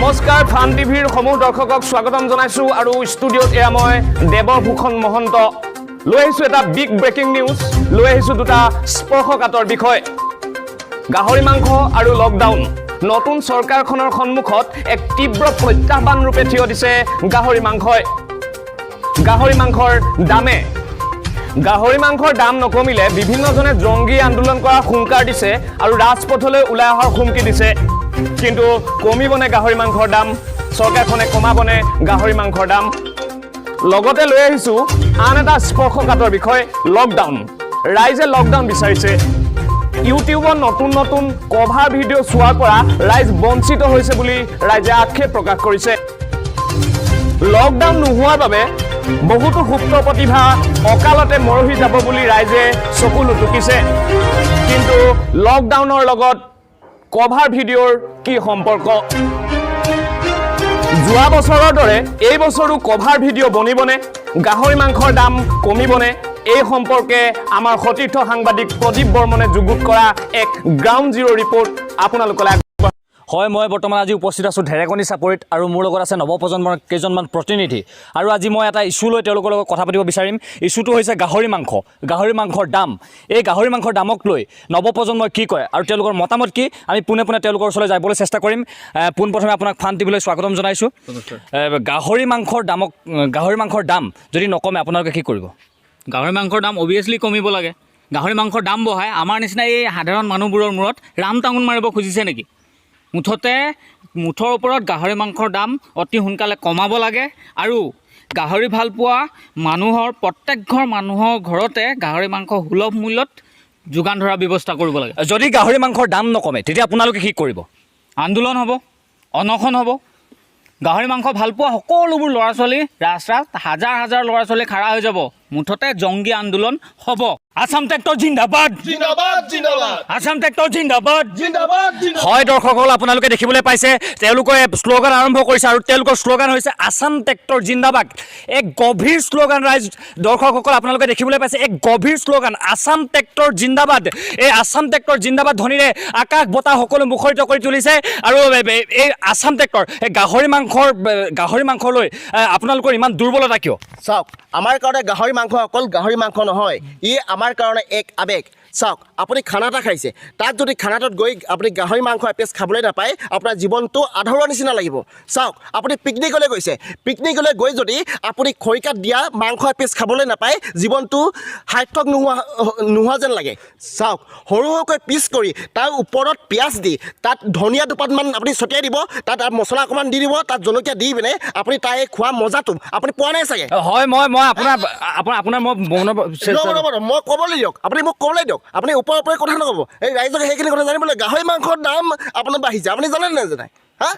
নমস্কাৰ, ফান টিভিৰ সমূহ দৰ্শকক স্বাগতম জনাইছোঁ আৰু ষ্টুডিঅ'ত এয়া মই দেৱভূষণ মহন্ত। লৈ আহিছোঁ এটা বিগ ব্ৰেকিং নিউজ, লৈ আহিছোঁ দুটা স্পৰ্শকাতৰ বিষয়, গাহৰি মাংস আৰু লকডাউন। নতুন চৰকাৰখনৰ সন্মুখত এক তীব্ৰ প্ৰত্যাহ্বান ৰূপে থিয় দিছে গাহৰি মাংসই, গাহৰি মাংসৰ দামে। গাহৰি মাংসৰ দাম নকমিলে বিভিন্নজনে জংগী আন্দোলন কৰাৰ হুংকাৰ দিছে আৰু ৰাজপথলৈ ওলাই অহাৰ হুমকি দিছে। কিন্তু কমিবনে গাহৰি মাংসৰ দাম? চৰকাৰখনে কমাবনে গাহৰি মাংসৰ দাম? লগতে লৈ আহিছোঁ আন এটা স্পৰ্শকাতৰ বিষয়, লকডাউন। ৰাইজে লকডাউন বিচাৰিছে। ইউটিউবত নতুন নতুন কভাৰ ভিডিঅ' চোৱাৰ পৰা ৰাইজ বঞ্চিত হৈছে বুলি ৰাইজে আক্ষেপ প্ৰকাশ কৰিছে। লকডাউন নোহোৱাৰ বাবে বহুতো সুপ্ত প্ৰতিভা অকালতে মৰহি যাব বুলি ৰাইজে চকু লুটুকিছে। কিন্তু লকডাউনৰ লগত কভাৰ ভিডিঅ'ৰ কি সম্পৰ্ক? যোৱা বছৰৰ দৰে এই বছৰো কভাৰ ভিডিঅ' বনিবনে? গাহৰি মাংসৰ দাম কমিবনে? এই সম্পৰ্কে আমাৰ সতীৰ্থ সাংবাদিক প্ৰদীপ বৰ্মনে যুগুত কৰা এক গ্ৰাউণ্ড জিৰ' ৰিপৰ্ট আপোনালোকলৈ আগবঢ়াইছোঁ। হয়, মই বৰ্তমান আজি উপস্থিত আছোঁ ঢেৰেকনি চাপৰিত আৰু মোৰ লগত আছে নৱপ্ৰজন্মৰ কেইজনমান প্ৰতিনিধি। আৰু আজি মই এটা ইছ্যু লৈ তেওঁলোকৰ লগত কথা পাতিব বিচাৰিম। ইছ্যুটো হৈছে গাহৰি মাংস, গাহৰি মাংসৰ দাম। এই গাহৰি মাংসৰ দামক লৈ নৱপ্ৰজন্মই কি কয় আৰু তেওঁলোকৰ মতামত কি, আমি পোনে পোনে তেওঁলোকৰ ওচৰলৈ যাবলৈ চেষ্টা কৰিম। পোনপ্ৰথমে আপোনাক ফান টিভিলৈ স্বাগতম জনাইছোঁ। গাহৰি মাংসৰ দাম যদি নকমে, আপোনালোকে কি কৰিব? গাহৰি মাংসৰ দাম অভিয়াছলি কমিব লাগে। গাহৰি মাংসৰ দাম বঢ়াই আমাৰ নিচিনা এই সাধাৰণ মানুহবোৰৰ মূৰত ৰাম টাঙোন মাৰিব খুজিছে নেকি? মুঠতে মুঠৰ ওপৰত গাহৰি মাংসৰ দাম অতি সোনকালে কমাব লাগে আৰু গাহৰি ভাল পোৱা মানুহৰ প্ৰত্যেক ঘৰ মানুহৰ ঘৰতে গাহৰি মাংস সুলভ মূল্যত যোগান ধৰাৰ ব্যৱস্থা কৰিব লাগে। যদি গাহৰি মাংসৰ দাম নকমে, তেতিয়া আপোনালোকে কি কৰিব? আন্দোলন হ'ব, অনশন হ'ব। গাহৰি মাংস ভাল পোৱা সকলোবোৰ ল'ৰা ছোৱালী ৰাস্তাত হাজাৰ হাজাৰ ল'ৰা ছোৱালী খাৰা হৈ যাব। মুঠতে জংগী আন্দোলন হ'ব। আছাম ট্ৰেক্টৰ জিন্দাবাদ! জিন্দাবাদ, জিন্দাবাদ! আছাম ট্ৰেক্টৰ জিন্দাবাদ! জিন্দাবাদ, জিন্দাবাদ! হয় দৰ্শকসকল, আপোনালোকে দেখিবলৈ পাইছে, তেওঁলোকে শ্লোগান আৰম্ভ কৰিছে আৰু তেওঁলোকৰ শ্লোগান হৈছে আছাম ট্ৰেক্টৰ জিন্দাবাদ। এক গভীৰ শ্লোগান। ৰাইজ, দৰ্শকসকল, আপোনালোকে দেখিবলৈ পাইছে এক গভীৰ শ্লোগান, আছাম ট্ৰেক্টৰ জিন্দাবাদ। এই আছাম ট্ৰেক্টৰ জিন্দাবাদ ধ্বনিৰে আকাশ বতাহ সকলো মুখৰিত কৰি তুলিছে। আৰু এই আছাম ট্ৰেক্টৰ, এই গাহৰি মাংস লৈ আপোনালোকৰ ইমান দুৰ্বলতা কিয়? চাওক, আমাৰ কাৰণে গাহৰি মাংস অকল গাহৰি মাংস নহয়, ই আমাৰ কাৰণে এক আৱেগ। চাওক, আপুনি খানা এটা খাইছে, তাত যদি খানাটোত গৈ আপুনি গাহৰি মাংস এপিচ খাবলৈ নাপায়, আপোনাৰ জীৱনটো আধৰুৱা নিচিনা লাগিব। চাওক, আপুনি পিকনিকলৈ গৈছে, পিকনিকলৈ গৈ যদি আপুনি খৰিকাত দিয়া মাংস এপিচ খাবলৈ নাপায়, জীৱনটো সাৰ্থক নোহোৱা নোহোৱা যেন লাগে। চাওক, সৰু সৰুকৈ পিচ কৰি তাৰ ওপৰত পিঁয়াজ দি, তাত ধনিয়া দুপাতমান আপুনি ছটিয়াই দিব, তাত আৰু মছলা অকণমান দি দিব, তাত জলকীয়া দি পিনে আপুনি তাই খোৱা মজাটো আপুনি পোৱা নাই চাগে। হয়, মই মই আপোনাৰ আপোনাৰ আপোনাৰ মই মনৰ ৰ'ব, ৰ'ব, ৰ'ব, মই ক'বলৈ দিয়ক। আপুনি মোক ক'বলৈ দিয়ক। আপুনি ওপৰে ওপৰে কথা নক'ব। এই ৰাইজক সেইখিনি কথা জানিবলৈ, গাহৰি মাংসৰ দাম আপোনাৰ বাঢ়িছে, আপুনি জানে নে নাজানে, হা?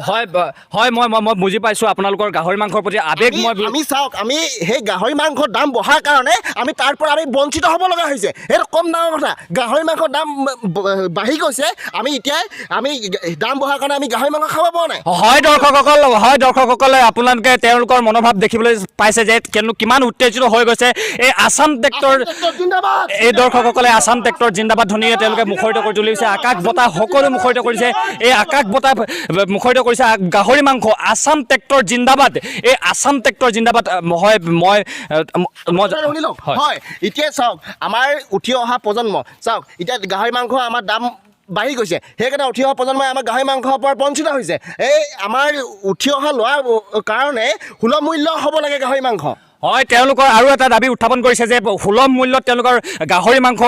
হয়, হয়, মই মই মই বুজি পাইছোঁ আপোনালোকৰ গাহৰি মাংসৰ প্ৰতি আৱেগ। মই আমি চাওক, আমি সেই গাহৰি মাংসৰ দাম বঢ়াৰ কাৰণে আমি তাৰ পৰা আমি বঞ্চিত হ'ব লগা হৈছে। সেইটো কম ডাঙৰ কথা? গাহৰি মাংসৰ দাম বাঢ়ি গৈছে, আমি এতিয়া আমি দাম বঢ়াৰ কাৰণে আমি গাহৰি মাংস খাব পৰা নাই। হয় দৰ্শকসকলে, আপোনালোকে তেওঁলোকৰ মনোভাৱ দেখিবলৈ পাইছে যে তেওঁলোক কিমান উত্তেজিত হৈ গৈছে। এই আছাম ট্ৰেক্টৰ জিন্দাবাদ! এই দৰ্শকসকলে আছাম ট্ৰেক্টৰ জিন্দাবাদ ধ্বনিৰে তেওঁলোকে মুখৰিত কৰি তুলিছে। আকাশ বতাহ সকলো মুখৰিত কৰিছে। এই আকাশ বতাহ মুখৰিত কৰিছে গাহৰি মাংস, আছাম ট্ৰেক্টৰ জিন্দাবাদ। এই আছাম ট্ৰেক্টৰ জিন্দাবাদ। হয়, মই মই শুনি লওক। হয়। হয়, এতিয়া চাওক, আমাৰ উঠি অহা প্ৰজন্ম, চাওক, এতিয়া গাহৰি মাংস আমাৰ দাম বাঢ়ি গৈছে, সেইকাৰণে উঠি অহা প্ৰজন্মই আমাৰ গাহৰি মাংসৰ পৰা বঞ্চিত হৈছে। এই আমাৰ উঠি অহা ল'ৰাৰ কাৰণে সুলভ মূল্য হ'ব লাগে গাহৰি মাংস। হয়, তেওঁলোকৰ আৰু এটা দাবী উত্থাপন কৰিছে যে সুলভ মূল্যত তেওঁলোকৰ গাহৰি মাংস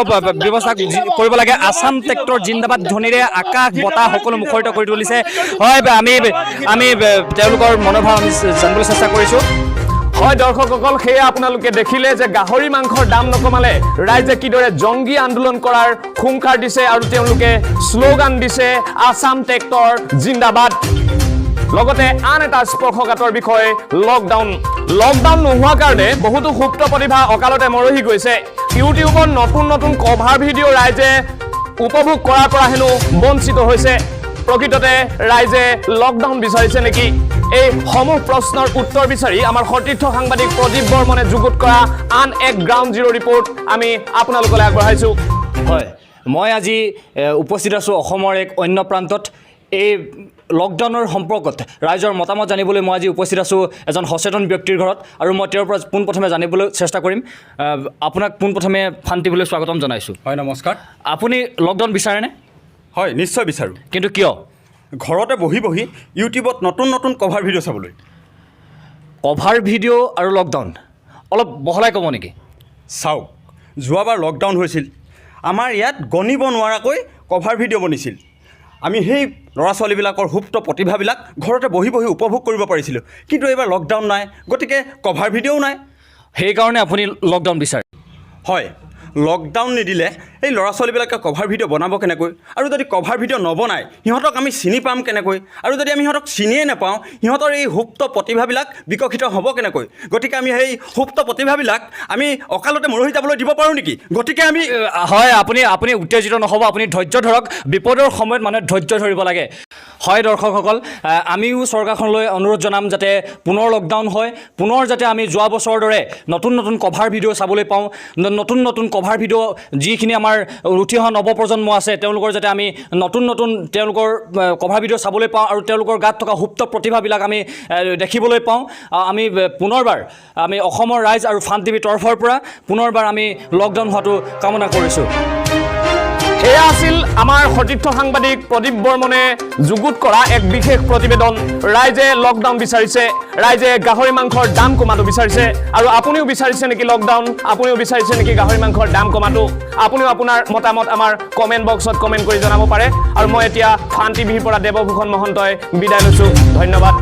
ব্যৱস্থা কৰিব লাগে। আছাম ট্ৰেক্টৰ জিন্দাবাদ ধ্বনিৰে আকাশ বতাহ সকলো মুখৰিত কৰি তুলিছে। হয়, আমি আমি তেওঁলোকৰ মনোভাৱ আমি জানিবলৈ চেষ্টা কৰিছোঁ। হয় দৰ্শকসকল, সেয়া আপোনালোকে দেখিলে যে গাহৰি মাংসৰ দাম নকমালে ৰাইজে কিদৰে জংগী আন্দোলন কৰাৰ হুংকাৰ দিছে আৰু তেওঁলোকে শ্লোগান দিছে আছাম ট্ৰেক্টৰ জিন্দাবাদ। লগতে আন এটা স্পৰ্শকাতৰ বিষয়, লকডাউন। লকডাউন নোহোৱাৰ কাৰণে বহুতো সুপ্ত প্ৰতিভা অকালতে মৰহি গৈছে। ইউটিউবত নতুন নতুন কভাৰ ভিডিঅ' ৰাইজে উপভোগ কৰাৰ পৰা হেনো বঞ্চিত হৈছে। প্ৰকৃততে ৰাইজে লকডাউন বিচাৰিছে নেকি? এই সমূহ প্ৰশ্নৰ উত্তৰ বিচাৰি আমাৰ সতীৰ্থ সাংবাদিক প্ৰদীপ বৰ্মনে যুগুত কৰা আন এক গ্ৰাউণ্ড জিৰ' ৰিপৰ্ট আমি আপোনালোকলৈ আগবঢ়াইছোঁ। হয়, মই আজি উপস্থিত আছোঁ অসমৰ এক অন্য প্ৰান্তত। এই লকডাউনৰ সম্পৰ্কত ৰাইজৰ মতামত জানিবলৈ মই আজি উপস্থিত আছোঁ এজন সচেতন ব্যক্তিৰ ঘৰত আৰু মই তেওঁৰ পৰা পোনপ্ৰথমে জানিবলৈ চেষ্টা কৰিম। আপোনাক পোনপ্ৰথমে ফান টিভিলৈ স্বাগতম জনাইছোঁ। হয়, নমস্কাৰ। আপুনি লকডাউন বিচাৰেনে? হয়, নিশ্চয় বিচাৰোঁ। কিন্তু কিয়? ঘৰতে বহি বহি ইউটিউবত নতুন নতুন কভাৰ ভিডিঅ' চাবলৈ। কভাৰ ভিডিঅ' আৰু লকডাউন অলপ বহলাই ক'ব নেকি? চাওক, যোৱাবাৰ লকডাউন হৈছিল, আমাৰ ইয়াত গণিব নোৱাৰাকৈ কভাৰ ভিডিঅ' বনিছিল। আমি সেই ল'ৰা ছোৱালীবিলাকৰ সুপ্ত প্ৰতিভাবিলাক ঘৰতে বহি বহি উপভোগ কৰিব পাৰিছিলোঁ। কিন্তু এইবাৰ লকডাউন নাই, গতিকে কভাৰ ভিডিঅ'ও নাই। সেইকাৰণে আপুনি লকডাউন বিচাৰে? হয়। লকডাউন নিদিলে এই ল'ৰা ছোৱালীবিলাকে কভাৰ ভিডিঅ' বনাব কেনেকৈ? আৰু যদি কভাৰ ভিডিঅ' নবনায়, সিহঁতক আমি চিনি পাম কেনেকৈ? আৰু যদি আমি সিহঁতক চিনিয়ে নাপাওঁ, সিহঁতৰ এই সুপ্ত প্ৰতিভাবিলাক বিকশিত হ'ব কেনেকৈ? গতিকে আমি সেই সুপ্ত প্ৰতিভাবিলাক আমি অকালতে মৰহি যাবলৈ দিব পাৰোঁ নেকি? গতিকে আমি হয়, আপুনি উত্তেজিত নহ'ব, আপুনি ধৈৰ্য ধৰক। বিপদৰ সময়ত মানুহে ধৈৰ্য ধৰিব লাগে। হয় দৰ্শকসকল, আমিও চৰকাৰখনলৈ অনুৰোধ জনাম যাতে পুনৰ লকডাউন হয়, পুনৰ যাতে আমি যোৱা বছৰৰ দৰে নতুন নতুন কভাৰ ভিডিঅ' চাবলৈ পাওঁ। নতুন নতুন কভাৰ ভিডিঅ' যিখিনি আমাৰ উঠি অহা নৱপ্ৰজন্ম আছে, তেওঁলোকৰ যাতে আমি নতুন নতুন তেওঁলোকৰ কভাৰ ভিডিঅ' চাবলৈ পাওঁ আৰু তেওঁলোকৰ গাত থকা সুপ্ত প্ৰতিভাবিলাক আমি দেখিবলৈ পাওঁ। আমি পুনৰবাৰ আমি অসমৰ ৰাইজ আৰু ফান টিভিৰ তৰফৰ পৰা পুনৰবাৰ আমি লকডাউন হোৱাটো কামনা কৰিছোঁ। এয়া আছিল আমাৰ সতীৰ্থ সাংবাদিক প্ৰদীপ বৰ্মনে যুগুত কৰা এক বিশেষ প্ৰতিবেদন। ৰাইজে লকডাউন বিচাৰিছে, ৰাইজে গাহৰি মাংসৰ দাম কমাটো বিচাৰিছে। আৰু আপুনিও বিচাৰিছে নেকি লকডাউন? আপুনিও বিচাৰিছে নেকি গাহৰি মাংসৰ দাম কমাটো? আপুনিও আপোনাৰ মতামত আমাৰ কমেণ্ট বক্সত কমেণ্ট কৰি জনাব পাৰে। আৰু মই এতিয়া ফান টিভিৰ পৰা দেৱভূষণ মহন্তই বিদায় লৈছোঁ। ধন্যবাদ।